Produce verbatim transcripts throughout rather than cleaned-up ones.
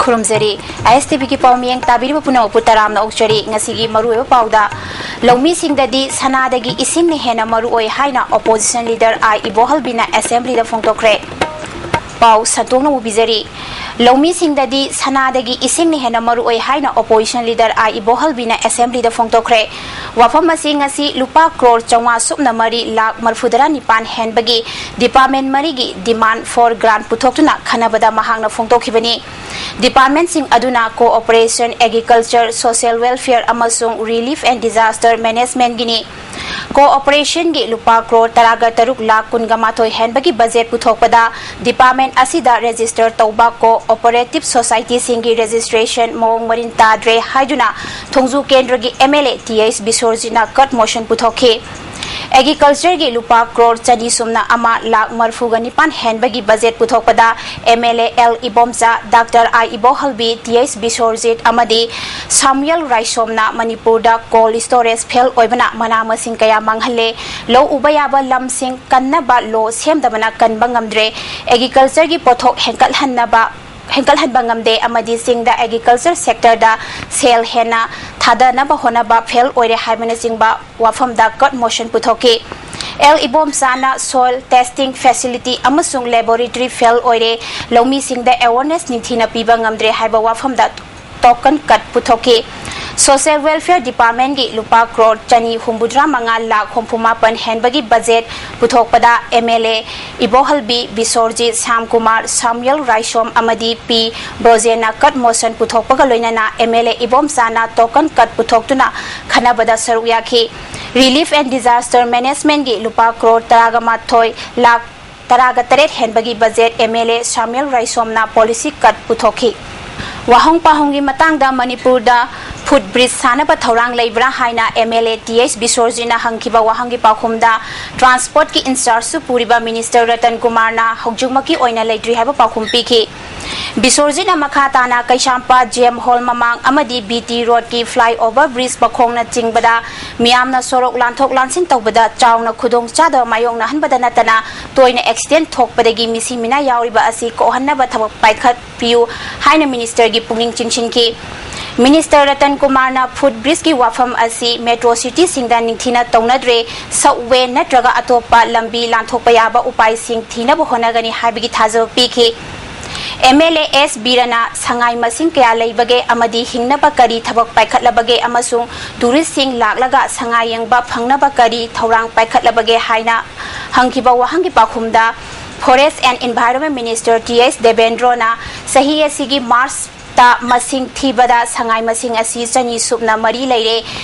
ꯈꯨꯔꯨꯝꯖꯔꯤ꯫ ꯑꯥꯏ ꯑꯦꯁ T ꯚꯤꯒꯤ ꯄꯥꯎꯃꯤꯌꯦꯡ ꯇꯥꯕꯤꯔꯤꯕ ꯄꯨꯝꯅꯃꯛꯄꯨ ꯇꯔꯥꯝꯅ ꯑꯣꯛꯆꯔꯤ꯫ ꯉꯁꯤꯒꯤ ꯃꯔꯨꯑꯣꯏꯕ ꯄꯥꯎꯗ, ꯂꯧꯃꯤꯁꯤꯡꯗꯗꯤ ꯁꯅꯥꯗꯒꯤ ꯏꯁꯤꯡꯅ ꯍꯦꯟꯅ ꯃꯔꯨꯑꯣꯏ ꯍꯥꯏꯅ opposition leader ꯑꯥꯏ ꯏꯕꯣꯍꯜꯕꯤꯅ assemblyꯗ ꯐꯣꯡꯗꯣꯛꯈ꯭ꯔꯦ꯫ ꯄꯥꯎ ꯁꯟꯇꯣꯛꯅ ꯎꯕꯤꯖꯔꯤ꯫ ꯂꯧꯃꯤꯁꯤꯡꯗꯗꯤ ꯁꯅꯥꯗꯒꯤ ꯏꯁꯤꯡꯅ ꯍꯦꯟꯅ ꯃꯔꯨꯑꯣꯏ ꯍꯥꯏꯅ opposition leader ꯑꯥꯏ ꯏꯕꯣꯍꯜꯕꯤꯅ assemblyꯗ ꯐꯣꯡꯗꯣꯛꯈ꯭ꯔꯦ꯫ ꯋꯥꯐꯝ ꯑꯁꯤ ꯉꯁꯤ ꯂꯨꯄꯥ ꯀ꯭ꯔꯣꯔ ꯆꯥꯝꯃꯉꯥ ꯁꯨꯞꯅ ꯃꯔꯤ ꯂꯥꯈ ꯃꯔꯤꯐꯨꯇꯔꯥ ꯅꯤꯄꯥꯟ ꯍꯦꯟꯕꯒꯤ department ꯃꯔꯤꯒꯤ demand for grant ꯄꯨꯊꯣꯛꯇꯨꯅ ꯈꯟꯅꯕꯗ ꯃꯍꯥꯛꯅ ꯐꯣꯡꯗꯣꯛꯈꯤꯕꯅꯤ꯫ Departmentꯁꯤꯡ ꯑꯗꯨꯅ cooperation, agriculture, social welfare ꯑꯃꯁꯨꯡ relief and disaster managementꯒꯤꯅꯤ꯫ Cooperationꯒꯤ ꯂꯨꯄꯥ ꯀ꯭ꯔꯣꯔ ꯇꯔꯥꯒ ꯇꯔꯨꯛ ꯂꯥꯈ ꯀꯨꯟꯒ ꯃꯥꯊꯣꯏ ꯍꯦꯟꯕꯒꯤ budget ꯄꯨꯊꯣꯛꯄꯗ department ꯑꯁꯤꯗ register ꯇꯧꯕ cooperative societyꯁꯤꯡꯒꯤ registration ꯃꯑꯣꯡ ꯃꯔꯤꯟ ꯇꯥꯗ꯭ꯔꯦ ꯍꯥꯏꯗꯨꯅ ꯊꯣꯡꯖꯨ ꯀꯦꯟꯗ꯭ꯔꯒꯤ MLA ꯇꯤ ꯑꯩꯆ ꯕꯤꯁꯣꯔꯖꯤꯠꯅ cut motion ꯄꯨꯊꯣꯛꯈꯤ꯫ Agricultureꯒꯤ ꯂꯨꯄꯥ ꯀ꯭ꯔꯣꯔ ꯆꯅꯤ ꯁꯨꯞꯅ ꯑꯃ ꯂꯥꯈ ꯃꯔꯤꯐꯨꯒ ꯅꯤꯄꯥꯟ ꯍꯦꯟꯕꯒꯤ budget ꯄꯨꯊꯣꯛꯄꯗ MLA L Ibomcha, Doctor ꯑꯥꯏ ꯏꯕꯣꯍꯜꯕꯤ, ꯇꯤ ꯑꯩꯆ ꯕꯤꯁꯣꯔꯖꯤꯠ ꯑꯃꯗꯤ ꯁꯥꯃꯨꯌꯦꯜ ꯔꯥꯏꯁꯣꯝꯅ ꯃꯅꯤꯄꯨꯔꯗ cold storage fail ꯑꯣꯏꯕꯅ ꯃꯅꯥ ꯃꯁꯤꯡ ꯀꯌꯥ ꯃꯥꯡꯍꯜꯂꯦ, ꯂꯧ ꯎꯕ ꯌꯥꯕ ꯂꯝꯁꯤꯡ ꯀꯟꯅꯕ ꯂꯣ ꯁꯦꯝꯗꯕꯅ ꯀꯟꯕ ꯉꯝꯗ꯭ꯔꯦ, agricultureꯒꯤ ꯄꯣꯠꯊꯣꯛ ꯍꯦꯟꯒꯠꯍꯟꯅꯕ ꯍꯦꯟꯒꯠꯍꯟꯕ ꯉꯝꯗꯦ ꯑꯃꯗꯤ ꯆꯤꯡꯗ agriculture sectorꯗ ꯁꯦꯜ ꯍꯦꯟꯅ ꯊꯥꯗꯅꯕ ꯍꯣꯠꯅꯕ fail ꯑꯣꯏꯔꯦ ꯍꯥꯏꯕꯅꯆꯤꯡꯕ ꯋꯥꯐꯝꯗ cut motion ꯄꯨꯊꯣꯛꯈꯤ꯫ ꯑꯦꯜ ꯏꯕꯣꯝꯆꯥꯅ soil testing facility ꯑꯃꯁꯨꯡ laboratory fail ꯑꯣꯏꯔꯦ, ꯂꯧꯃꯤꯁꯤꯡꯗ awareness ꯅꯤꯡꯊꯤꯅ ꯄꯤꯕ ꯉꯝꯗ꯭ꯔꯦ ꯍꯥꯏꯕ ꯋꯥꯐꯝꯗ token cut ꯄꯨꯊꯣꯛꯈꯤ꯫ Social Welfare Departmentꯀꯤ ꯂꯨꯄꯥ ꯀ꯭ꯔꯣꯔ ꯆꯅꯤ ꯍꯨꯝꯐꯨꯇꯔꯥ ꯃꯉꯥ ꯂꯥꯈ ꯍꯨꯝꯐꯨ ꯃꯥꯄꯟ ꯍꯦꯟꯕꯒꯤ budget ꯄꯨꯊꯣꯛꯄꯗ MLA ꯏꯕꯣꯍꯜꯕꯤ, ꯕꯤꯁꯣꯔꯖꯤꯠ, ꯁ꯭ꯌꯥꯝꯀꯨꯃꯥꯔ, ꯁꯥꯃꯨꯌꯦꯜ ꯔꯥꯏꯁꯣꯝ ꯑꯃꯗꯤ ꯄꯤ ꯕ꯭ꯔꯣꯖꯦꯟꯅ cut motion ꯄꯨꯊꯣꯛꯄꯒ ꯂꯣꯏꯅꯅ MLA ꯏꯕꯣꯝꯆꯥꯅ token cut ꯄꯨꯊꯣꯛꯇꯨꯅ ꯈꯟꯅꯕꯗ ꯁꯔꯨꯛ ꯌꯥꯈꯤ꯫ Relief and Disaster Managementꯀꯤ ꯂꯨꯄꯥ ꯀ꯭ꯔꯣꯔ ꯇꯔꯥꯒ ꯃꯥꯊꯣꯏ ꯂꯥꯈ ꯇꯔꯥꯒ ꯇꯔꯦꯠ ꯍꯦꯟꯕꯒꯤ budget MLA ꯁꯥꯃꯨꯌꯦꯜ ꯔꯥꯏꯁꯣꯝꯅ policy cut ꯄꯨꯊꯣꯛꯈꯤ꯫ ꯋꯥꯍꯪ ꯄꯥꯎꯍꯪꯒꯤ ꯃꯇꯥꯡꯗ ꯃꯅꯤꯄꯨꯔꯗ foot bridge ꯁꯥꯅꯕ ꯊꯧꯔꯥꯡ ꯂꯩꯕ꯭ꯔꯥ ꯍꯥꯏꯅ MLA ꯇꯤ ꯑꯩꯆ ꯕꯤꯁꯣꯔꯖꯤꯠꯅ ꯍꯪꯈꯤꯕ ꯋꯥꯍꯪꯒꯤ ꯄꯥꯎꯈꯨꯝꯗ transportꯀꯤ in-chargeꯁꯨ ꯄꯨꯔꯤꯕ minister ꯔꯇꯟ ꯀꯨꯃꯥꯔꯅ ꯍꯧꯖꯤꯛꯃꯛꯀꯤ ꯑꯣꯏꯅ ꯂꯩꯇ꯭ꯔꯤ ꯍꯥꯏꯕ ꯄꯥꯎꯈꯨꯝ ꯄꯤꯈꯤ꯫ ꯕꯤꯁ꯭ꯋꯔꯖꯤꯠꯅ ꯃꯈꯥ ꯇꯥꯅ ꯀꯩꯁꯥꯝꯄꯥꯠ ꯖꯦ ꯑꯦꯝ ꯍꯣꯜ ꯃꯃꯥꯡ ꯑꯃꯗꯤ ꯕꯤ ꯇꯤ ꯔꯣꯗꯀꯤ flyover bridge ꯃꯈꯣꯡꯅ ꯆꯤꯡꯕꯗ ꯃꯤꯌꯥꯝꯅ ꯁꯣꯔꯣꯛ ꯂꯥꯟꯊꯣꯛ ꯂꯥꯟꯁꯤꯟ ꯇꯧꯕꯗ ꯆꯥꯎꯅ ꯈꯨꯗꯣꯡꯆꯥꯗꯕ ꯃꯥꯌꯣꯛꯅꯍꯟꯕꯗ ꯅꯠꯇꯅ ꯇꯣꯏꯅ accident ꯊꯣꯛꯄꯗꯒꯤ ꯃꯤꯁꯤ ꯃꯤꯅꯥ ꯌꯥꯎꯔꯤꯕ ꯑꯁꯤ ꯀꯣꯛꯍꯟꯅꯕ ꯊꯕꯛ ꯄꯥꯏꯈꯠꯄꯤꯌꯨ ꯍꯥꯏꯅ ministerꯒꯤ ꯄꯨꯛꯅꯤꯡ ꯆꯤꯡꯁꯤꯟꯈꯤ꯫ Minister ꯔꯇꯟ ꯀꯨꯃꯥꯔꯅ footbridgeꯀꯤ ꯋꯥꯐꯝ ꯑꯁꯤ metro cityꯁꯤꯡꯗ ꯅꯤꯡꯊꯤꯅ ꯇꯧꯅꯗ꯭ꯔꯦ, subway ꯅꯠꯇ꯭ꯔꯒ ꯑꯇꯣꯞꯄ ꯂꯝꯕꯤ ꯂꯥꯟꯊꯣꯛꯄ ꯌꯥꯕ ꯎꯄꯥꯏꯁꯤꯡ ꯊꯤꯅꯕ ꯍꯣꯠꯅꯒꯅꯤ ꯍꯥꯏꯕꯒꯤ ꯊꯥꯖꯕ ꯄꯤꯈꯤ꯫ MLA ꯑꯦꯁ ꯕꯤꯔꯅ ꯁꯉꯥꯏ ꯃꯁꯤꯡ ꯀꯌꯥ ꯂꯩꯕꯒꯦ ꯑꯃꯗꯤ ꯍꯤꯡꯅꯕ ꯀꯔꯤ ꯊꯕꯛ ꯄꯥꯏꯈꯠꯂꯕꯒꯦ ꯑꯃꯁꯨꯡ touristꯁꯤꯡ ꯂꯥꯛꯂꯒ ꯁꯉꯥꯏ ꯌꯦꯡꯕ ꯐꯪꯅꯕ ꯀꯔꯤ ꯊꯧꯔꯥꯡ ꯄꯥꯏꯈꯠꯂꯕꯒꯦ ꯍꯥꯏꯅ ꯍꯪꯈꯤꯕ ꯋꯥꯍꯪꯒꯤ ꯄꯥꯎꯈꯨꯝꯗ Forest and Environment Minister T H ꯗꯦꯕꯦꯟꯗ꯭ꯔꯣꯅ ꯆꯍꯤ ꯑꯁꯤꯒꯤ Marchꯇ ꯃꯁꯤꯡ ꯊꯤꯕꯗ ꯁꯉꯥꯏ ꯃꯁꯤꯡ ꯑꯁꯤ ꯆꯅꯤ ꯁꯨꯞꯅ ꯃꯔꯤ ꯂꯩꯔꯦ꯫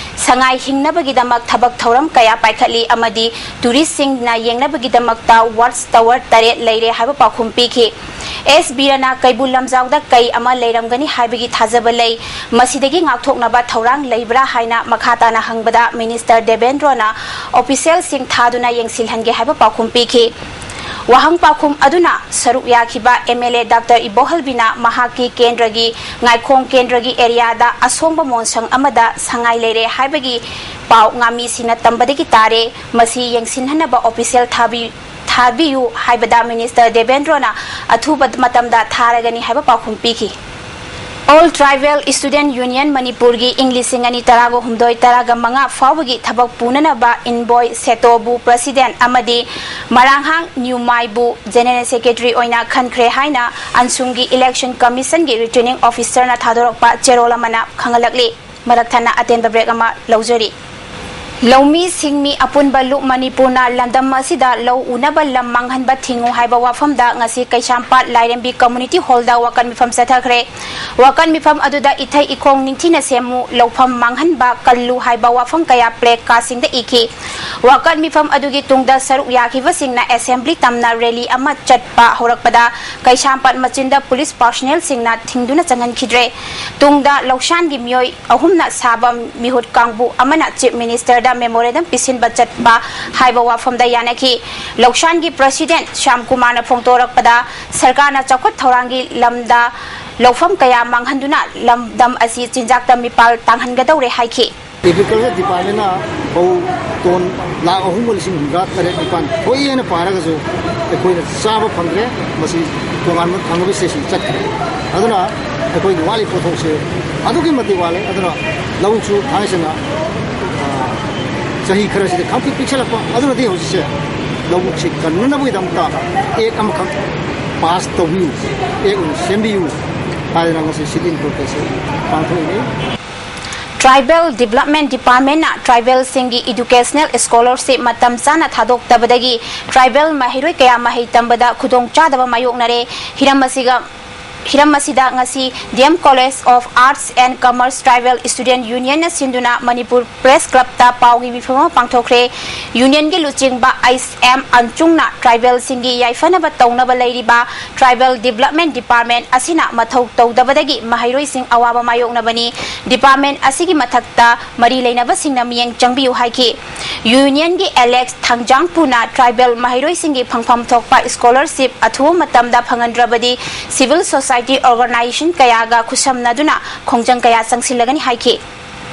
ꯁꯉꯥꯏ ꯍꯤꯡꯅꯕꯒꯤꯗꯃꯛ ꯊꯕꯛ ꯊꯧꯔꯝ ꯀꯌꯥ ꯄꯥꯏꯈꯠꯂꯤ ꯑꯃꯗꯤ touristꯁꯤꯡꯅ ꯌꯦꯡꯅꯕꯒꯤꯗꯃꯛꯇ watch tower ꯇꯔꯦꯠ ꯂꯩꯔꯦ ꯍꯥꯏꯕ ꯄꯥꯎꯈꯨꯝ ꯄꯤꯈꯤ꯫ ꯑꯦꯁ ꯕꯤꯔꯅ ꯀꯩꯕꯨꯜ ꯂꯝꯖꯥꯎꯗ ꯀꯩ ꯑꯃ ꯂꯩꯔꯝꯒꯅꯤ ꯍꯥꯏꯕꯒꯤ ꯊꯥꯖꯕ ꯂꯩ, ꯃꯁꯤꯗꯒꯤ ꯉꯥꯛꯊꯣꯛꯅꯕ ꯊꯧꯔꯥꯡ ꯂꯩꯕ꯭ꯔꯥ ꯍꯥꯏꯅ ꯃꯈꯥ ꯇꯥꯅ ꯍꯪꯕꯗ minister ꯗꯦꯕꯦꯟꯗ꯭ꯔꯣꯅ officialꯁꯤꯡ ꯊꯥꯗꯨꯅ ꯌꯦꯡꯁꯤꯜꯍꯟꯒꯦ ꯍꯥꯏꯕ ꯄꯥꯎꯈꯨꯝ ꯄꯤꯈꯤ꯫ ꯋꯥꯍꯪ ꯄꯥꯎꯈꯨꯝ ꯑꯗꯨꯅ ꯁꯔꯨꯛ ꯌꯥꯈꯤꯕ MLA ꯗꯥꯛꯇꯔ ꯏꯕꯣꯍꯜꯕꯤꯅ ꯃꯍꯥꯛꯀꯤ ꯀꯦꯟꯗ꯭ꯔꯒꯤ ꯉꯥꯏꯈꯣꯡ ꯀꯦꯟꯗ꯭ꯔꯒꯤ areaꯗ ꯑꯁꯣꯡꯕ ꯃꯣꯟꯁꯪ ꯑꯃꯗ ꯁꯉꯥꯏ ꯂꯩꯔꯦ ꯍꯥꯏꯕꯒꯤ ꯄꯥꯎ ꯉꯥꯃꯤꯁꯤꯡꯅ ꯇꯝꯕꯗꯒꯤ ꯇꯥꯔꯦ, ꯃꯁꯤ ꯌꯦꯡꯁꯤꯟꯍꯟꯅꯕ official ꯊꯥꯕꯤ-, ꯊꯥꯕꯤꯌꯨ ꯍꯥꯏꯕꯗ minister ꯗꯦꯕꯦꯟꯗ꯭ꯔꯣꯅ ꯑꯊꯨꯕ ꯃꯇꯝꯗ ꯊꯥꯔꯒꯅꯤ ꯍꯥꯏꯕ ꯄꯥꯎꯈꯨꯝ ꯄꯤꯈꯤ꯫ All Tribal Student Union ꯃꯅꯤꯄꯨꯔꯒꯤ ꯏꯪ ꯂꯤꯁꯤꯡ ꯑꯅꯤ ꯇꯔꯥꯒ ꯍꯨꯝꯗꯣꯏ ꯇꯔꯥꯒ ꯃꯉꯥ ꯐꯥꯎꯕꯒꯤ ꯊꯕꯛ ꯄꯨꯅꯅꯕ ꯏꯟꯕꯣꯏ ꯁꯦꯇꯣꯕꯨ president ꯑꯃꯗꯤ ꯃꯔꯥꯡꯍꯥꯡ ꯅ꯭ꯌꯨꯃꯥꯏꯕꯨ general secretary ꯑꯣꯏꯅ ꯈꯟꯈ꯭ꯔꯦ ꯍꯥꯏꯅ ꯑꯟꯁꯨꯡꯒꯤ election commissionꯒꯤ returning officerꯅ ꯊꯥꯗꯣꯔꯛꯄ ꯆꯦꯔꯣꯜ ꯑꯃꯅ ꯈꯪꯍꯜꯂꯛꯂꯤ꯫ ꯃꯔꯛ ꯊꯠꯅ ꯑꯇꯦꯟꯕ break ꯑꯃ ꯂꯧꯖꯔꯤ꯫ ꯂꯧꯃꯤ ꯁꯤꯡꯃꯤ ꯑꯄꯨꯟꯕ ꯂꯨꯞ ꯃꯅꯤꯄꯨꯔꯅ ꯂꯝꯗꯝ ꯑꯁꯤꯗ ꯂꯧ ꯎꯅꯕ ꯂꯝ ꯃꯥꯡꯍꯟꯕ ꯊꯤꯡꯉꯨ ꯍꯥꯏꯕ ꯋꯥꯐꯝꯗ ꯉꯁꯤ ꯀꯩꯁꯥꯝꯄꯥꯠ ꯂꯥꯏꯔꯦꯝꯕꯤ community hallꯗ ꯋꯥꯀꯠ ꯃꯤꯐꯝ ꯆꯠꯊꯈ꯭ꯔꯦ꯫ ꯋꯥꯀꯠ ꯃꯤꯐꯝ ꯑꯗꯨꯗ ꯏꯊꯩ ꯏꯈꯣꯡ ꯅꯤꯡꯊꯤꯅ ꯁꯦꯝꯃꯨ, ꯂꯧꯐꯝ ꯃꯥꯡꯍꯟꯕ ꯀꯜꯂꯨ ꯍꯥꯏꯕ ꯋꯥꯐꯝ ꯀꯌꯥ placardꯁꯤꯡꯗ ꯏꯈꯤ꯫ ꯋꯥꯀꯠ ꯃꯤꯐꯝ ꯑꯗꯨꯒꯤ ꯇꯨꯡꯗ ꯁꯔꯨꯛ ꯌꯥꯈꯤꯕꯁꯤꯡꯅ assembly ꯇꯝꯅ rally ꯑꯃ ꯆꯠꯄ ꯍꯧꯔꯛꯄꯗ ꯀꯩꯁꯥꯝꯄꯥꯠ ꯃꯆꯤꯟꯗ police personnelꯁꯤꯡꯅ ꯊꯤꯡꯗꯨꯅ ꯆꯪꯍꯟꯈꯤꯗ꯭ꯔꯦ꯫ ꯇꯨꯡꯗ ꯂꯧꯁꯥꯟꯒꯤ ꯃꯤꯑꯣꯏ ꯑꯍꯨꯝꯅ ꯁꯥꯕ ꯃꯤꯍꯨꯠ ꯀꯥꯡꯕꯨ ꯑꯃꯅ Chief Ministerꯗ ꯃꯦꯃꯣꯔꯦꯟꯗꯝ ꯄꯤꯁꯤꯟꯕ ꯆꯠꯄ ꯍꯥꯏꯕ ꯋꯥꯐꯝꯗ ꯌꯥꯅꯈꯤ꯫ ꯂꯧꯁꯥꯟꯒꯤ ꯄ꯭ꯔꯁꯤꯗꯦꯟ ꯁ꯭ꯌꯥꯝ ꯀꯨꯃꯥꯔꯅ ꯐꯣꯡꯗꯣꯔꯛꯄꯗ, ꯁꯔꯀꯥꯔꯅ ꯆꯥꯎꯈꯠ ꯊꯧꯔꯥꯡꯒꯤ ꯂꯝꯗ ꯂꯧꯐꯝ ꯀꯌꯥ ꯃꯥꯡꯍꯟꯗꯨꯅ ꯂꯝꯗꯝ ꯑꯁꯤ ꯆꯤꯟꯖꯥꯛꯇ ꯃꯤꯄꯥꯜ ꯇꯥꯡꯍꯟꯒꯗꯧꯔꯦ ꯍꯥꯏꯈꯤ꯫ ꯑꯦꯒ꯭ꯔꯤꯀꯜꯆꯔ ꯗꯤꯄꯥꯔꯠꯃꯦꯟꯅ ꯐꯧ ꯇꯣꯟ ꯂꯥꯈ ꯑꯍꯨꯝꯒ ꯂꯤꯁꯤꯡ ꯍꯨꯝꯗ꯭ꯔꯥ ꯇꯔꯦꯠ ꯅꯤꯄꯥꯜ ꯊꯣꯛꯏ ꯍꯥꯏꯅ ꯄꯥꯔꯒꯁꯨ, ꯑꯩꯈꯣꯏꯅ ꯆꯥꯕ ꯐꯪꯗ꯭ꯔꯦ꯫ ꯃꯁꯤ ꯇꯣꯉꯥꯟꯕ ꯊꯪꯅꯕ ꯁ꯭ꯇꯦꯠꯁꯤꯡ ꯆꯠꯈ꯭ꯔꯦ꯫ ꯑꯗꯨꯅ ꯑꯩꯈꯣꯏꯒꯤ ꯋꯥꯠꯂꯤ ꯄꯣꯠꯊꯣꯛꯁꯦ ꯑꯗꯨꯛꯀꯤ ꯃꯇꯤꯛ ꯋꯥꯠꯂꯦ꯫ ꯑꯗꯨꯅ ꯂꯧꯁꯨ ꯊꯥꯡꯉꯩ ꯁꯦꯡꯅ, ꯑ, ꯆꯍꯤ ꯈꯔꯁꯤꯗ ꯈꯪꯄꯤꯛ ꯄꯤꯛꯁꯜꯂꯛꯄ꯫ ꯑꯗꯨꯅꯗꯤ ꯍꯧꯖꯤꯛꯁꯦ ꯂꯧꯕꯨꯛꯁꯤ ꯀꯟꯅꯅꯕꯒꯤꯗꯃꯛꯇ ꯑꯦꯛ ꯑꯃꯈꯛ ꯄꯥꯁ ꯇꯧꯕꯤꯌꯨ, ꯑꯦꯛ ꯑꯣꯏꯅ ꯁꯦꯝꯕꯤꯌꯨ ꯍꯥꯏꯗꯅ ꯉꯁꯤ sit-in protest ꯄꯥꯡꯊꯣꯛꯏ꯫ Tribal Development Department-ꯅ ꯇ꯭ꯔꯥꯏꯕꯦꯜꯁꯤꯡꯒꯤ educational scholarship ꯃꯇꯝ ꯆꯥꯅ ꯊꯥꯗꯣꯛꯇꯕꯗꯒꯤ ꯇ꯭ꯔꯥꯏꯕꯦꯜ ꯃꯍꯩꯔꯣꯏ ꯀꯌꯥ ꯃꯍꯩ ꯇꯝꯕꯗ ꯈꯨꯗꯣꯡꯆꯥꯗꯕ ꯃꯥꯌꯣꯛꯅꯔꯦ꯫ ꯍꯤꯔꯝ ꯑꯁꯤꯒ, ꯍꯤꯔꯝ ꯑꯁꯤꯗ ꯉꯁꯤ D M College of Arts and Commerce Tribal Student Union-ꯅ ꯁꯤꯟꯗꯨꯅ ꯃꯅꯤꯄꯨꯔ Press Club-ꯇ ꯄꯥꯎꯒꯤ ꯃꯤꯐꯝ ꯑꯃ ꯄꯥꯡꯊꯣꯛꯈ꯭ꯔꯦ꯫ Union-ꯒꯤ ꯂꯨꯆꯤꯡꯕ ꯑꯩꯆ ꯑꯦꯝ ꯑꯟꯆꯨꯡꯅ ꯇ꯭ꯔꯥꯏꯕꯦꯜꯁꯤꯡꯒꯤ ꯌꯥꯏꯐꯅꯕ ꯇꯧꯅꯕ ꯂꯩꯔꯤꯕ Tribal Development Department ꯑꯁꯤꯅ ꯃꯊꯧ ꯇꯧꯗꯕꯗꯒꯤ ꯃꯍꯩꯔꯣꯏꯁꯤꯡ ꯑꯋꯥꯕ ꯃꯥꯌꯣꯛꯅꯕꯅꯤ꯫ Department ꯑꯁꯤꯒꯤ ꯃꯊꯛꯇ ꯃꯔꯤ ꯂꯩꯅꯕꯁꯤꯡꯅ ꯃꯤꯠꯌꯦꯡ ꯆꯪꯕꯤꯌꯨ ꯍꯥꯏꯈꯤ꯫ Union-ꯒꯤ ꯑꯦꯂꯦꯛꯁ ꯊꯥꯡꯖꯥꯡꯄꯨꯅ ꯇ꯭ꯔꯥꯏꯕꯦꯜ ꯃꯍꯩꯔꯣꯏꯁꯤꯡꯒꯤ ꯐꯪꯐꯝ ꯊꯣꯛꯄ scholarship ꯑꯊꯨꯕ ꯃꯇꯝꯗ ꯐꯪꯍꯟꯗ꯭ꯔꯕꯗꯤ civil society organization ꯀꯌꯥꯒ ꯈꯨꯠꯁꯝꯅꯗꯨꯅ ꯈꯣꯡꯖꯪ ꯀꯌꯥ ꯆꯪꯁꯤꯜꯂꯒꯅꯤ ꯍꯥꯏꯈꯤ꯫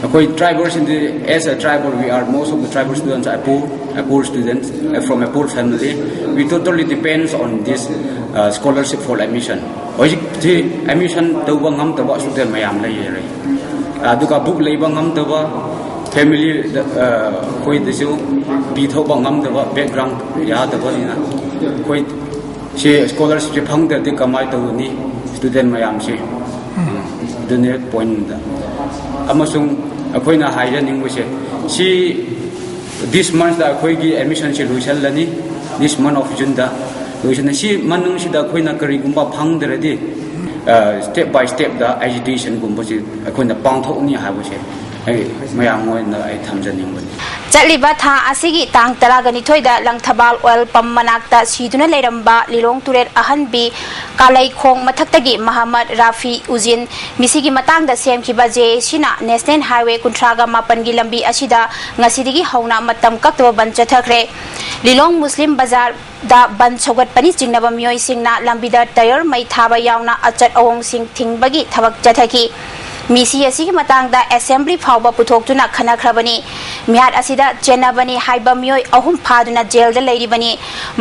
ꯑꯩꯈꯣꯏ tribal-ꯁꯤꯡꯗꯤ, as a tribal, we are, most of the tribal students are poor, a poor students, uh, from a poor family. We totally depends on this, uh, scholarship for admission. ꯍꯧꯖꯤꯛꯇꯤ admission ꯇꯧꯕ ꯉꯝꯗꯕ student ꯃꯌꯥꯝ ꯂꯩꯔꯦ꯫ ꯑꯗꯨꯒ book ꯂꯩꯕ ꯉꯝꯗꯕ family, ꯑ, ꯑꯩꯈꯣꯏꯗꯁꯨ ꯄꯤꯊꯣꯛꯄ ꯉꯝꯗꯕ background ꯌꯥꯗꯕꯅꯤꯅ ꯑꯩꯈꯣꯏ ꯁꯤ scholarship ꯐꯪꯗ꯭ꯔꯗꯤ ꯀꯃꯥꯏꯅ ꯇꯧꯒꯅꯤ student ꯃꯌꯥꯝꯁꯤ? ꯑꯗꯨꯅꯦ point꯫ ꯑꯃꯁꯨꯡ ꯑꯩꯈꯣꯏꯅ ꯍꯥꯏꯖꯅꯤꯡꯕꯁꯦ, ꯁꯤ this month-ꯇ ꯑꯩꯈꯣꯏꯒꯤ admission-ꯁꯤ ꯂꯣꯏꯁꯤꯜꯂꯅꯤ, this month of June-ꯗ ꯂꯣꯏꯁꯤꯜꯂꯅꯤ꯫ ꯁꯤ ꯃꯅꯨꯡꯁꯤꯗ ꯑꯩꯈꯣꯏꯅ ꯀꯔꯤꯒꯨꯝꯕ ꯐꯪꯗ꯭ꯔꯗꯤ, ꯑ, step by step-ꯇ agitation-ꯒꯨꯝꯕꯁꯤ ꯑꯩꯈꯣꯏꯅ ꯄꯥꯡꯊꯣꯛꯅꯤ ꯍꯥꯏꯕꯁꯦ ꯑꯩ ꯃꯌꯥꯝ ꯑꯣꯏꯅ ꯑꯩ ꯊꯝꯖꯅꯤꯡꯕꯅꯤ꯫ ꯆꯠꯂꯤꯕ ꯊꯥ ꯑꯁꯤꯒꯤ ꯇꯥꯡ ꯇꯔꯥꯒ ꯅꯤꯊꯣꯏꯗ ꯂꯪꯊꯕꯥꯜ ꯑꯣꯏꯜ ꯄꯝ ꯃꯅꯥꯛꯇ ꯁꯤꯗꯨꯅ ꯂꯩꯔꯝꯕ ꯂꯤꯂꯣꯡ ꯇꯨꯔꯦꯜ ꯑꯍꯟꯕꯤ ꯀꯥꯂꯩꯈꯣꯡ ꯃꯊꯛꯇꯒꯤ ꯃꯍꯃꯗ ꯔꯥꯐꯤ ꯎꯖꯤꯟ ꯃꯤꯁꯤꯒꯤ ꯃꯇꯥꯡꯗ ꯁꯦꯝꯈꯤꯕ ꯖꯦ ꯑꯦ ꯁꯤꯅ ꯅꯦꯁꯅꯦꯜ ꯍꯥꯏꯋꯦ ꯀꯨꯟꯊ꯭ꯔꯥꯒ ꯃꯥꯄꯟꯒꯤ ꯂꯝꯕꯤ ꯑꯁꯤꯗ ꯉꯁꯤꯗꯒꯤ ꯍꯧꯅ ꯃꯇꯝ ꯀꯛꯇꯕ ꯕꯟ ꯆꯠꯊꯈ꯭ꯔꯦ꯫ ꯂꯤꯂꯣꯡ ꯃꯨꯁꯂꯤꯝ ꯕꯖꯥꯔꯗ ꯕꯟ ꯁꯧꯒꯠꯄꯅꯤ ꯆꯤꯡꯅꯕ ꯃꯤꯑꯣꯏꯁꯤꯡꯅ ꯂꯝꯕꯤꯗ ꯇꯌꯔ ꯃꯩ ꯊꯥꯕ ꯌꯥꯎꯅ ꯑꯆꯠ ꯑꯋꯣꯡꯁꯤꯡ ꯊꯤꯡꯕꯒꯤ ꯊꯕꯛ ꯆꯠꯊꯈꯤ꯫ ꯃꯤꯁꯤ ꯑꯁꯤꯒꯤ ꯃꯇꯥꯡꯗ ꯑꯦꯁꯦꯝꯕ꯭ꯂꯤ ꯐꯥꯎꯕ ꯄꯨꯊꯣꯛꯇꯨꯅ ꯈꯟꯅꯈ꯭ꯔꯕꯅꯤ꯫ ꯃꯤꯍꯥꯠ ꯑꯁꯤꯗ ꯆꯦꯟꯅꯕꯅꯤ ꯍꯥꯏꯕ ꯃꯤꯑꯣꯏ ꯑꯍꯨꯝ ꯐꯥꯗꯨꯅ ꯖꯦꯜꯗ ꯂꯩꯔꯤꯕꯅꯤ꯫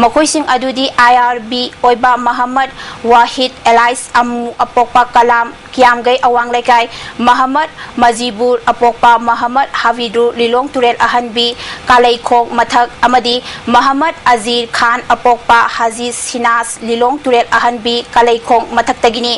ꯃꯈꯣꯏꯁꯤꯡ ꯑꯗꯨꯗꯤ ꯑꯥꯏ ꯑꯥꯔ ꯕꯤ ꯑꯣꯏꯕ ꯃꯍꯃꯗ ꯋꯥꯍꯤꯗ, ꯑꯦꯂꯥꯏꯁ ꯑꯃꯨ ꯑꯄꯣꯛꯄ ꯀꯂꯥꯝ, ꯀꯤꯌꯥꯝꯒꯩ ꯑꯋꯥꯡ ꯂꯩꯀꯥꯏ, ꯃꯍꯃꯗ ꯃꯖꯤꯕꯨꯔ ꯑꯄꯣꯛꯄ ꯃꯍꯃꯗ ꯍꯥꯕꯤꯗꯨꯔ, ꯂꯤꯂꯣꯡ ꯇꯨꯔꯦꯜ ꯑꯍꯟꯕꯤ ꯀꯥꯂꯩꯈꯣꯡ ꯃꯊꯛ, ꯑꯃꯗꯤ ꯃꯍꯃꯗ ꯑꯖꯤꯔ ꯈꯥꯟ ꯑꯄꯣꯛꯄ ꯍꯥꯖꯤ ꯁꯤꯅꯥꯁ, ꯂꯤꯂꯣꯡ ꯇꯨꯔꯦꯜ ꯑꯍꯟꯕꯤ ꯀꯥꯂꯩꯈꯣꯡ ꯃꯊꯛꯇꯒꯤꯅꯤ꯫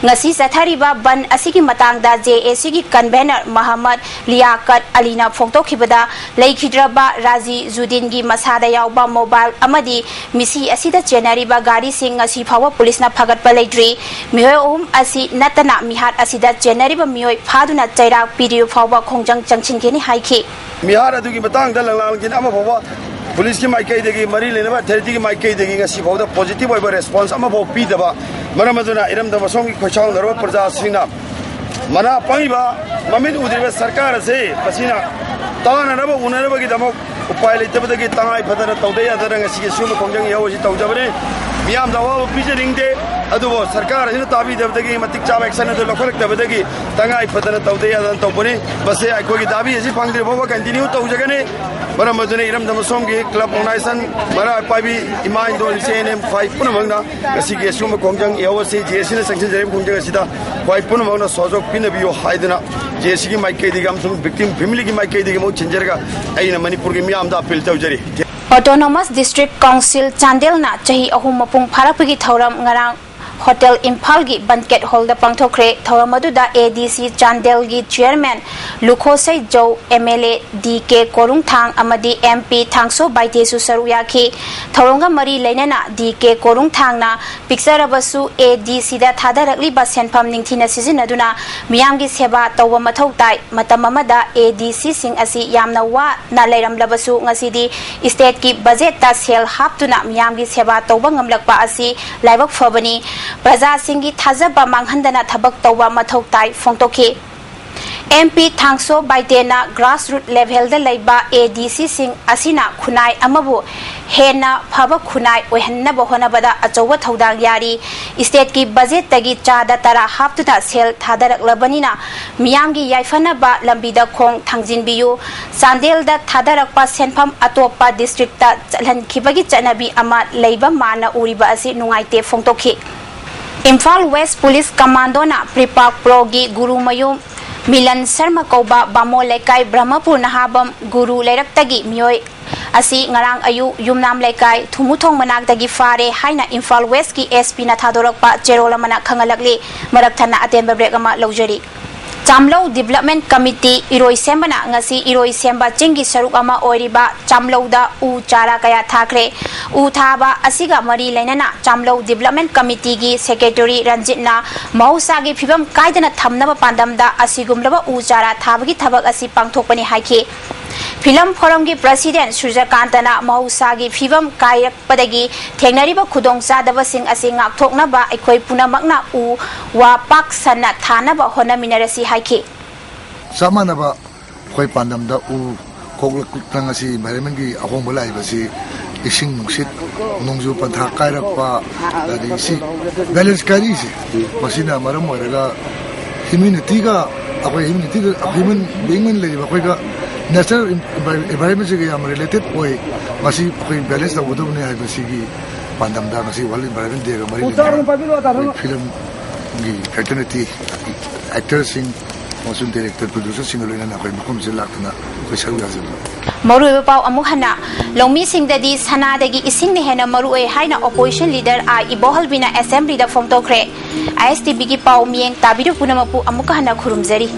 ꯉꯁꯤ ꯆꯠꯊꯔꯤꯕ ꯕꯟ ꯑꯁꯤꯒꯤ ꯃꯇꯥꯡꯗ ꯖꯦ ꯑꯦ ꯁꯤꯒꯤ ꯀꯟꯚꯦꯅꯔ ꯃꯍꯃꯗ ꯂꯤꯌꯥꯀꯠ ꯑꯂꯤꯅ ꯐꯣꯡꯗꯣꯛꯈꯤꯕꯗ, ꯂꯩꯈꯤꯗ꯭ꯔꯕ ꯔꯥꯖꯤ ꯖꯨꯗꯤꯟꯒꯤ ꯃꯁꯥꯗ ꯌꯥꯎꯕ ꯃꯣꯕꯥꯏꯜ ꯑꯃꯗꯤ ꯃꯤꯁꯤ ꯑꯁꯤꯗ ꯆꯦꯟꯅꯔꯤꯕ ꯒꯥꯔꯤꯁꯤꯡ ꯉꯁꯤ ꯐꯥꯎꯕ ꯄꯨꯂꯤꯁꯅ ꯐꯒꯠꯄ ꯂꯩꯇ꯭ꯔꯤ꯫ ꯃꯤꯑꯣꯏ ꯑꯍꯨꯝ ꯑꯁꯤ ꯅꯠꯇꯅ ꯃꯤꯍꯥꯠ ꯑꯁꯤꯗ ꯆꯦꯟꯅꯔꯤꯕ ꯃꯤꯑꯣꯏ ꯐꯥꯗꯨꯅ ꯆꯩꯔꯥꯛ ꯄꯤꯔꯤꯕ ꯐꯥꯎꯕ ꯈꯣꯡꯖꯪ ꯆꯪꯁꯤꯟꯈꯤꯅꯤ ꯍꯥꯏꯈꯤ꯫ ꯃꯤꯍꯥꯠ ꯑꯗꯨꯒꯤ ꯃꯇꯥꯡꯗ ꯂꯪꯂꯥꯡꯒꯤꯅ ꯑꯃ ꯐꯥꯎꯕ ꯄꯨꯂꯤꯁꯀꯤ ꯃꯥꯏꯀꯩꯗꯒꯤ, ꯃꯔꯤ ꯂꯩꯅꯕ ꯑꯊꯣꯔꯤꯇꯤꯒꯤ ꯃꯥꯏꯀꯩꯗꯒꯤ ꯉꯁꯤ ꯐꯥꯎꯗ ꯄꯣꯖꯤꯇꯤꯚ ꯑꯣꯏꯕ ꯔꯦꯁꯄꯣꯟꯁ ꯑꯃꯐꯥꯎ ꯄꯤꯗꯕ, ꯃꯔꯝ ꯑꯗꯨꯅ ꯏꯔꯝꯗꯝ ꯑꯁꯣꯝꯒꯤ ꯈꯣꯏꯁꯥꯎꯅꯔꯕ ꯄ꯭ꯔꯖꯥꯁꯤꯡꯅ ꯃꯅꯥ ꯄꯪꯉꯤꯕ, ꯃꯃꯤꯠ ꯎꯗ꯭ꯔꯤꯕ ꯁꯔꯀꯥꯔ ꯑꯁꯤ ꯃꯁꯤꯅ ꯇꯥꯅꯅꯕ ꯎꯅꯅꯕꯒꯤꯗꯃꯛ ꯎꯄꯥꯏ ꯂꯩꯇꯕꯗꯒꯤ ꯇꯉꯥꯏ ꯐꯗꯅ ꯇꯧꯗ ꯌꯥꯗꯅ ꯉꯁꯤꯒꯤ ꯑꯁꯤꯒꯨꯝꯕ ꯈꯣꯡꯖꯪ ꯏꯍꯧ ꯑꯁꯤ ꯇꯧꯖꯕꯅꯤ꯫ ꯃꯤꯌꯥꯝꯗ ꯑꯋꯥꯕ ꯄꯤꯖꯅꯤꯡꯗꯦ, ꯑꯗꯨꯕꯨ ꯁꯔꯀꯥꯔ ꯑꯁꯤꯅ ꯇꯥꯕꯤꯗꯕꯗꯒꯤ, ꯃꯇꯤꯛ ꯆꯥꯕ ꯑꯦꯛꯁꯟ ꯑꯗꯨ ꯂꯧꯈꯠꯂꯛꯇꯕꯗꯒꯤ ꯇꯉꯥꯏ ꯐꯗꯅ ꯇꯧꯗ ꯌꯥꯗꯅ ꯇꯧꯕꯅꯤ꯫ ꯃꯁꯤ ꯑꯩꯈꯣꯏꯒꯤ ꯗꯥꯕꯤ ꯑꯁꯤ ꯐꯪꯗ꯭ꯔꯤ ꯐꯥꯎꯕ ꯀꯟꯇꯤꯅ꯭ꯌꯨ ꯇꯧꯖꯒꯅꯤ꯫ ꯃꯔꯝ ꯑꯗꯨꯅ ꯏꯔꯝꯗꯝ ꯑꯁꯣꯝꯒꯤ ꯀ꯭ꯂꯕ ꯑꯣꯔꯒꯅꯥꯏꯖꯦꯁꯟ, ꯃꯔꯥ ꯄꯥꯏꯕꯤ ꯏꯃꯥ ꯏꯟꯗꯣꯜ ꯏꯆꯦ ꯏꯅꯦ ꯈ꯭ꯋꯥꯏ ꯄꯨꯝꯅꯃꯛꯅ ꯉꯁꯤꯒꯤ ꯑꯁꯤꯒꯨꯝꯕ ꯈꯣꯡꯖꯪ ꯏꯍꯧ ꯑꯁꯤ ꯖꯦ ꯑꯦ ꯁꯤꯅ ꯆꯪꯁꯤꯟꯖꯔꯤꯕ ꯈꯣꯡꯖꯪ ꯑꯁꯤꯗ ꯈ꯭ꯋꯥꯏ ꯄꯨꯝꯅꯃꯛꯅ ꯁꯍꯖꯣꯛ ꯄꯤꯅꯕꯤꯌꯨ ꯍꯥꯏꯗꯨꯅ ꯖꯦ ꯑꯦ ꯁꯤꯒꯤ ꯃꯥꯏꯀꯩꯗꯒꯤ ꯑꯃꯁꯨꯡ ꯚꯤꯛꯇꯤꯝ ꯐꯦꯃꯤꯂꯤꯒꯤ ꯃꯥꯏꯀꯩꯗꯒꯤ ꯃꯍꯨꯠ ꯁꯤꯟꯖꯔꯒ ꯑꯩꯅ ꯃꯅꯤꯄꯨꯔꯒꯤ ꯃꯤꯌꯥꯝꯗ ꯑꯄꯤꯜ ꯇꯧꯖꯔꯤ꯫ ꯑꯣꯇꯣꯅꯣꯃꯁ ꯗꯤꯁꯇ꯭ꯔꯤꯛ ꯀꯥꯎꯟꯁꯤꯜ ꯆꯥꯟꯗꯦꯜꯅ ꯆꯍꯤ ꯑꯍꯨꯝ ꯃꯄꯨꯡ ꯐꯥꯔꯛꯄꯒꯤ ꯊꯧꯔꯝ ꯉꯔꯥꯡ ꯍꯣꯇꯦꯜ ꯏꯝꯐꯥꯜꯒꯤ ꯕꯟꯀꯦꯠ ꯍꯣꯜꯗ ꯄꯥꯡꯊꯣꯛꯈ꯭ꯔꯦ꯫ ꯊꯧꯔꯝ ꯑꯗꯨꯗ ꯑꯦ ꯗꯤ ꯁꯤ ꯆꯥꯟꯗꯦꯜꯒꯤ chairman Lukhoshei Zou, M L A D K Korungthang ꯑꯃꯗꯤ ꯑꯦꯝ ꯄꯤ ꯊꯥꯡꯁꯣ ꯕꯥꯏꯇꯦꯁꯨ ꯁꯔꯨꯛ ꯌꯥꯈꯤ꯫ ꯊꯧꯔꯝꯒ ꯃꯔꯤ ꯂꯩꯅꯅ ꯗꯤ ꯀꯦ ꯀꯣꯔꯨꯡꯊꯥꯡꯅ ꯄꯤꯛꯆꯔꯕꯁꯨ ꯑꯦ ꯗꯤ ꯁꯤꯗ ꯊꯥꯗꯔꯛꯂꯤꯕ ꯁꯦꯟꯐꯝ ꯅꯤꯡꯊꯤꯅ ꯁꯤꯖꯤꯟꯅꯗꯨꯅ ꯃꯤꯌꯥꯝꯒꯤ ꯁꯦꯕꯥ ꯇꯧꯕ ꯃꯊꯧ ꯇꯥꯏ꯫ ꯃꯇꯝ ꯑꯃꯗ ꯑꯦ ꯗꯤ ꯁꯤꯁꯤꯡ ꯑꯁꯤ ꯌꯥꯝꯅ ꯋꯥꯅ ꯂꯩꯔꯝꯂꯕꯁꯨ ꯉꯁꯤꯗꯤ ꯏꯁꯇꯦꯠꯀꯤ ꯕꯖꯦꯠꯇ ꯁꯦꯜ ꯍꯥꯞꯇꯨꯅ ꯃꯤꯌꯥꯝꯒꯤ ꯁꯦꯕꯥ ꯇꯧꯕ ꯉꯝꯂꯛꯄ ꯑꯁꯤ ꯂꯥꯏꯕꯛ ꯐꯕꯅꯤ꯫ ꯄ꯭ꯔꯖꯥꯁꯤꯡꯒꯤ ꯊꯥꯖꯕ ꯃꯥꯡꯍꯟꯗꯅ ꯊꯕꯛ ꯇꯧꯕ ꯃꯊꯧ ꯇꯥꯏ ꯐꯣꯡꯗꯣꯛꯈꯤ꯫ ꯑꯦꯝ ꯄꯤ ꯊꯥꯡꯁꯣ ꯕꯥꯏꯇꯦꯅ ꯒ꯭ꯔꯥꯁꯔꯨꯠ ꯂꯦꯚꯦꯜꯗ ꯂꯩꯕ ꯑꯦ ꯗꯤ ꯁꯤꯁꯤꯡ ꯑꯁꯤꯅ ꯈꯨꯟꯅꯥꯏ ꯑꯃꯕꯨ ꯍꯦꯟꯅ ꯐꯕ ꯈꯨꯟꯅꯥꯏ ꯑꯣꯏꯍꯟꯅꯕ ꯍꯣꯠꯅꯕꯗ ꯑꯆꯧꯕ ꯊꯧꯗꯥꯡ ꯌꯥꯔꯤ꯫ ꯏꯁꯇꯦꯠꯀꯤ ꯕꯖꯦꯠꯇꯒꯤ ꯆꯥꯗ ꯇꯔꯥ ꯍꯥꯞꯇꯨꯅ ꯁꯦꯜ ꯊꯥꯗꯔꯛꯂꯕꯅꯤꯅ ꯃꯤꯌꯥꯝꯒꯤ ꯌꯥꯏꯐꯅꯕ ꯂꯝꯕꯤꯗ ꯈꯣꯡ ꯊꯥꯡꯖꯤꯟꯕꯤꯌꯨ꯫ ꯆꯥꯟꯗꯦꯜꯗ ꯊꯥꯗꯔꯛꯄ ꯁꯦꯟꯐꯝ ꯑꯇꯣꯞꯄ ꯗꯤꯁꯇ꯭ꯔꯤꯛꯇ ꯆꯠꯍꯟꯈꯤꯕꯒꯤ ꯆꯠꯅꯕꯤ ꯑꯃ ꯂꯩꯕ ꯃꯥꯅ ꯎꯔꯤꯕ ꯑꯁꯤ ꯅꯨꯡꯉꯥꯏꯇꯦ ꯐꯣꯡꯗꯣꯛꯈꯤ꯫ Imphal west police ꯀꯃꯥꯟꯗꯣꯅ ꯄ꯭ꯔꯤꯄꯥꯛ ꯄ꯭ꯔꯣꯒꯤ Gurumayum Milan Sharma ꯀꯧꯕ ꯕꯥꯃꯣꯟ ꯂꯩꯀꯥꯏ ꯕ꯭ꯔꯍꯃꯄꯨꯔ ꯅꯍꯥꯕꯝ ꯒꯨꯔꯨ ꯂꯩꯔꯛꯇꯒꯤ ꯃꯤꯑꯣꯏ ꯑꯁꯤ ꯉꯔꯥꯡ ꯑꯌꯨꯛ ꯌꯨꯝꯅꯥꯝ ꯂꯩꯀꯥꯏ ꯊꯨꯃꯨꯊꯣꯡ ꯃꯅꯥꯛꯇꯒꯤ ꯐꯥꯔꯦ ꯍꯥꯏꯅ ꯏꯝꯐꯥꯜ ꯋꯦꯁꯀꯤ ꯑꯦꯁ ꯄꯤꯅ ꯊꯥꯗꯣꯔꯛꯄ ꯆꯦꯔꯣꯜ ꯑꯃꯅ ꯈꯪꯍꯜꯂꯛꯂꯤ꯫ ꯃꯔꯛ ꯊꯠꯅ ꯑꯇꯦꯟꯕ ꯕ꯭ꯔꯦꯛ ꯑꯃ ꯂꯧꯖꯔꯤ꯫ ꯆꯥꯝꯂꯧ ꯗꯤꯕꯂꯞꯃꯦꯟ ꯀꯃꯤꯇꯤ ꯏꯔꯣꯏꯁꯦꯝꯕꯅ ꯉꯁꯤ ꯏꯔꯣꯏꯁꯦꯝꯕ ꯆꯤꯡꯒꯤ ꯁꯔꯨꯛ ꯑꯃ ꯑꯣꯏꯔꯤꯕ ꯆꯥꯝꯂꯧꯗ ꯎ ꯆꯥꯔꯥ ꯀꯌꯥ ꯊꯥꯈ꯭ꯔꯦ꯫ ꯎ ꯊꯥꯕ ꯑꯁꯤꯒ ꯃꯔꯤ ꯂꯩꯅꯅ ꯆꯥꯝꯂꯧ ꯗꯤꯕꯂꯞꯃꯦꯟ ꯀꯃꯤꯇꯤꯒꯤ ꯁꯦꯀ꯭ꯔꯦꯇꯔꯤ ꯔꯟꯖꯤꯠꯅ ꯃꯍꯧꯁꯥꯒꯤ ꯐꯤꯕꯝ ꯀꯥꯏꯗꯅ ꯊꯝꯅꯕ ꯄꯥꯟꯗꯝꯗ ꯑꯁꯤꯒꯨꯝꯂꯕ ꯎ ꯆꯥꯔꯥ ꯊꯥꯕꯒꯤ ꯊꯕꯛ ꯑꯁꯤ ꯄꯥꯡꯊꯣꯛꯄꯅꯤ ꯍꯥꯏꯈꯤ꯫ ꯐꯤꯂꯝ ꯐꯣꯔꯝꯒꯤ ꯄ꯭ꯔꯁꯤꯗꯦꯟ ꯁꯨꯔꯖꯀꯥꯟꯇꯅ ꯃꯍꯧꯁꯥꯒꯤ ꯐꯤꯕꯝ ꯀꯥꯏꯔꯛꯄꯗꯒꯤ ꯊꯦꯡꯅꯔꯤꯕ ꯈꯨꯗꯣꯡꯆꯥꯗꯕꯁꯤꯡ ꯑꯁꯤ ꯉꯥꯛꯊꯣꯛꯅꯕ ꯑꯩꯈꯣꯏ ꯄꯨꯝꯅꯃꯛꯅ ꯎ ꯋꯥ ꯄꯥꯛ ꯁꯟꯅ ꯊꯥꯅꯕ ꯍꯣꯠꯅꯃꯤꯟꯅꯔꯁꯤ ꯍꯥꯏꯈꯤ꯫ ꯆꯞ ꯃꯥꯟꯅꯕ ꯑꯩꯈꯣꯏ ꯄꯥꯟꯗꯝꯗ ꯎ ꯀꯣꯛꯂꯛꯇꯅ ꯉꯁꯤ ꯏꯟꯚꯥꯏꯔꯟꯃꯦꯟꯒꯤ ꯑꯍꯣꯡꯕ ꯂꯥꯛꯏꯕꯁꯤ ꯏꯁꯤꯡ ꯅꯨꯡꯁꯤꯠ, ꯅꯣꯡꯖꯨ ꯄꯟꯊꯥ ꯀꯥꯏꯔꯛꯄ, ꯑꯗꯒꯤ ꯁꯤ ꯕꯦꯂꯦꯟꯁ ꯀꯥꯏꯔꯛꯏꯁꯦ, ꯃꯁꯤꯅ ꯃꯔꯝ ꯑꯣꯏꯔꯒ ꯍ꯭ꯌꯨꯃꯤꯅꯤꯇꯤꯒ, ꯑꯩꯈꯣꯏ ꯍ꯭ꯌꯨꯃꯤꯅꯤꯇꯤꯗ, ꯍ꯭ꯌꯨꯃꯟ ꯕꯤꯡ ꯑꯣꯏꯅ ꯂꯩꯔꯤꯕ ꯑꯩꯈꯣꯏꯒ ꯅꯦꯆꯔꯦꯜ ꯏꯟꯚꯥꯏꯔꯟꯃꯦꯟꯁꯤꯒ ꯌꯥꯝ ꯔꯤꯂꯦꯇꯦꯠ ꯑꯣꯏ꯫ ꯃꯁꯤ ꯑꯩꯈꯣꯏ ꯕꯦꯂꯦꯟꯁ ꯇꯧꯒꯗꯕꯅꯤ ꯍꯥꯏꯕꯁꯤꯒꯤ ꯄꯥꯟꯗꯝꯗ ꯉꯁꯤ ꯋꯥꯔꯜ ꯏꯟꯚꯥꯏꯔꯟꯃꯦꯟ ꯗꯦꯒ ꯃꯔꯤ ꯂꯩꯅꯅ ꯑꯩꯈꯣꯏ ꯐꯤꯂꯝꯒꯤ ꯐ꯭ꯔꯦꯇꯔꯅꯤꯇꯤ, ꯑꯦꯛꯇꯔꯁꯤꯡ, ꯑꯃꯁꯨꯡ ꯗꯥꯏꯔꯦꯛꯇꯔ ꯄ꯭ꯔꯣꯗ꯭ꯌꯨꯁꯔꯁꯤꯡꯒ ꯂꯣꯏꯅꯅ ꯑꯩꯈꯣꯏ ꯃꯐꯝꯁꯤꯗ ꯂꯥꯛꯇꯨꯅ ꯑꯩꯈꯣꯏ ꯁꯔꯨꯛ ꯌꯥꯖꯕꯅꯤ꯫ ꯃꯔꯨꯑꯣꯏꯕ ꯄꯥꯎ ꯑꯃꯨꯛ ꯍꯟꯅ꯫ ꯂꯧꯃꯤꯁꯤꯡꯗꯗꯤ ꯁꯅꯥꯗꯒꯤ ꯏꯁꯤꯡꯅ ꯍꯦꯟꯅ ꯃꯔꯨꯑꯣꯏ ꯍꯥꯏꯅ opposition leader ꯑꯥ ꯏꯕꯣꯍꯜꯕꯤꯅ assemblyꯗ ꯐꯣꯡꯗꯣꯛꯈ꯭ꯔꯦ꯫ ISTVꯒꯤ ꯄꯥꯎ ꯃꯤꯠꯌꯦꯡ ꯇꯥꯕꯤꯔꯤꯕ ꯄꯨꯝꯅꯃꯛꯄꯨ ꯑꯃꯨꯛꯀ ꯍꯟꯅ ꯈꯨꯔꯨꯝꯖꯔꯤ꯫